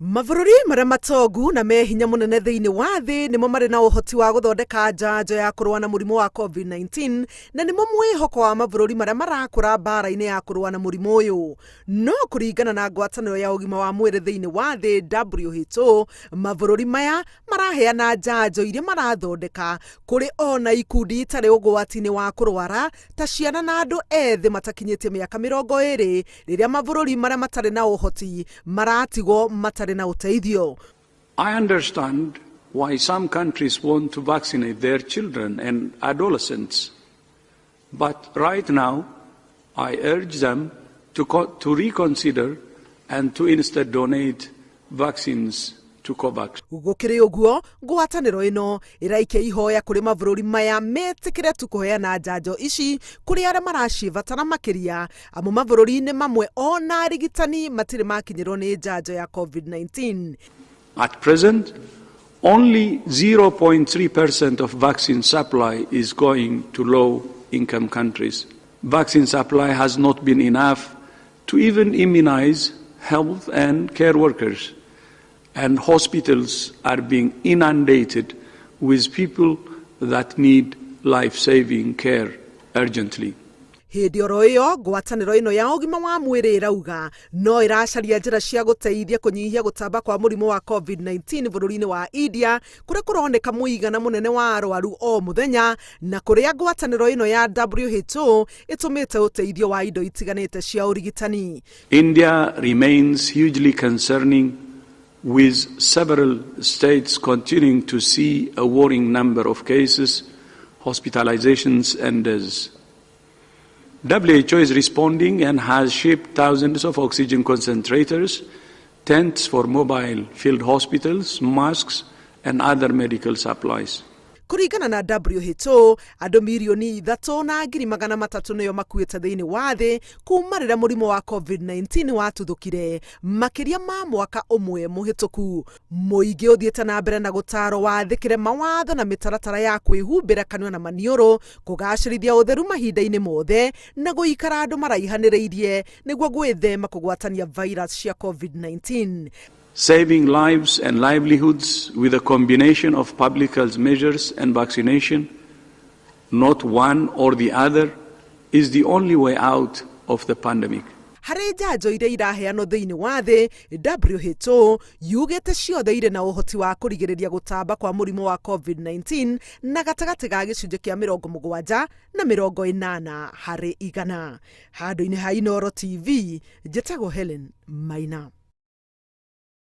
Mabũrũri marĩa matongu na me hinya mũnene thĩinĩ wa thĩ nĩmo marĩ na ũhoti wa gũthondeka njanjo ya kũrũa na mũrimũ wa COVID-19 na nĩmo mwĩhoko wa mabũrũri marĩa marakũra mbaara-inĩ ya kũrũa na mũrimũ ũyũ. No kũringana na ngwatanĩro ya ũgima wa mwĩrĩ thĩinĩ wa thĩ WHO, mabũrũri maya maraheana njanjo iria marathondeka kũrĩ o na ikundi itarĩ ũgwati-inĩ wa kũrwara ta ciana na andũ ethĩ matakinyĩtie mĩaka 20 rĩrĩa mabũrũri marĩa matarĩ na ũhoti maratigwo matarĩ na ũteithio. I understand why some countries want to vaccinate their children and adolescents, but right now I urge them to reconsider and to instead donate vaccines to COVAX. Gũkĩrĩ ũguo, ngwatanĩro ĩno ĩraikia ihoya kũrĩ mabũrũri maya metĩkĩre tu kũheana njanjo ici kũrĩ arĩa maracibatara makĩria, amu mabũrũri-inĩ mamwe ona arigitani matirĩ makinyĩrwo nĩ njanjo ya COVID-19. At present, only 0.3% of vaccine supply is going to low-income countries. Vaccine supply has not been enough to even immunize health and care workers, and hospitals are being inundated with people that need life-saving care urgently. Hĩndĩ oro ĩyo, ngwatanĩro ĩno ya ũgima wa mwĩrĩ ĩrauga no ĩracaria njĩra cia gũteithia kũnyihia gũtamba kwa mũrimũ wa COVID-19 bũrũri-inĩ wa India, kũrĩa kũroneka mũigana mũnene wa arwaru o mũthenya, na kũrĩa ngwatanĩro ĩno ya WHO ĩtũmĩte ũteithio wa indo itiganĩte cia ũrigitani. India remains hugely concerning, with several states continuing to see a worrying number of cases, hospitalizations and deaths. WHO is responding and has shipped thousands of oxygen concentrators, tents for mobile field hospitals, masks, and other medical supplies. Kũringana na WHO, andũ 3,300,000 nĩo makuĩte thĩinĩ wa thĩ kuma rĩrĩa mũrimũ wa COVID-19 watuthũkire makĩria ma mwaka ũmwe mũhĩtũku. Mũingĩ ũthiĩte na mbere na gũtarwo wathĩkĩre mawatho na mĩtaratara ya kwĩhumbĩra kanua na maniũrũ, kũgacĩrithia ũtheru mahinda-inĩ mothe, na gũikara andũ maraihanĩrĩirie nĩguo gwĩthema kũgwatania virus cia COVID-19. Saving lives and livelihoods with a combination of public health measures and vaccination, not one or the other, is the only way out of the pandemic. Harĩ njanjo iria iraheanwo thĩinĩ wa thĩ, WHO yugĩte ciothe irĩ na ũhoti wa kũrigĩrĩria gũtamba kwa mũrimũ wa COVID-19 na gatagatĩ ga gĩcunjĩ kĩa 70 na 80%. Handũ-inĩ ha Inooro TV, njĩtagwo Helen Maina.